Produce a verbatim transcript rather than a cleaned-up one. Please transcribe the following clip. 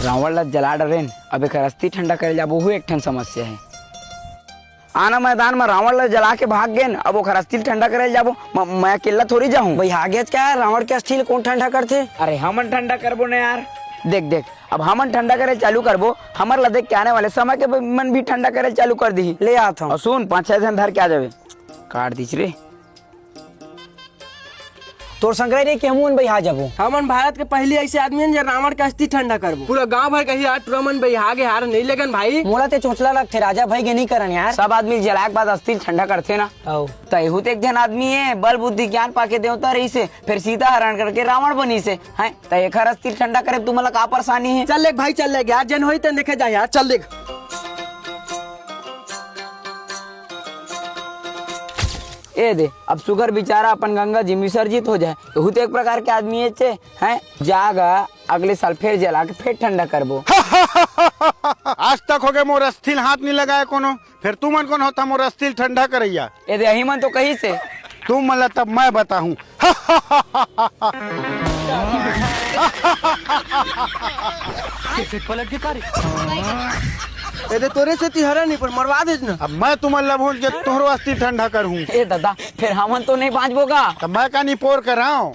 रावण ला जला डरेन, अब एकर अस्थि ठंडा करे जाबो, ओहू एक ठन समस्या हे। आना मैदान म रावण ला जला के भाग गेन, अब ओकर अस्थि ठंडा करे जाबो। म-, मैं अकेला थोड़ी जाहूं। भाई, हागेच का, रावण के अस्थि ल कोन ठंडा करथे? अरे, हमन ठंडा करबो न यार। देख, देख, अब हमन ठंडा करे चालू करबो, हमर ला देख के आने वाले समय के मन भी ठंडा करे चालू कर दिही। ले आत हंव। अउ सुन, पांच छह झन धर के आ जाबे। काट दीच रे। तोर संग रहि रहि के हमन बइहा जाबो। हमन भारत के पहिली अइसे आदमी हन, जे रावण के अस्थि ठंडा करबो। पूरा गांव भर के ही यार, टूरा मन बइहा गे यार, नइ लेगन भाई। मोला ते चोचला लगथे, राजा भई के नइ करन यार। सब आदमी जलाए के बाद अस्थि ठंडा करथे ना। अउ। तैहू तो एक झन आदमी हे, बल बुद्धि ज्ञान पाके देवता रहिसे, फेर सीता हरण करके रावण बनिसे। हैं, त एखर अस्थि ठंडा करे तुमन ला का परेशानी हे? चल लेग भाई, चल लेग यार, जेन होही तेन देखे जाही यार, चल लेग। ए दे, अब सुग्घर बिचारा अपन गंगा जी म विसर्जित हो जाए, तहू तो एक प्रकार के आदमी हे चे, हैं? जा गा, अगले साल फेर जला के फेर ठंडा करबो। आज तक होगे मोर अस्थि ल हाथ नइ लगाए कोनो, फेर तुमन कोन होथा मोर अस्थि ल ठंडा करइया? ए दे, अही मन तो कहिसे। तुमन ला तब मैं बताहूं। ए दे, तोरे सेती हरन ही, पर मरवा देच ना। अब मैं तुमन ला भूंज के तोहरो अस्थि ठंडा करहूं। ए ददा, फेर हमन तो नइ बांचबो गा। त मैं का निपोर करांव?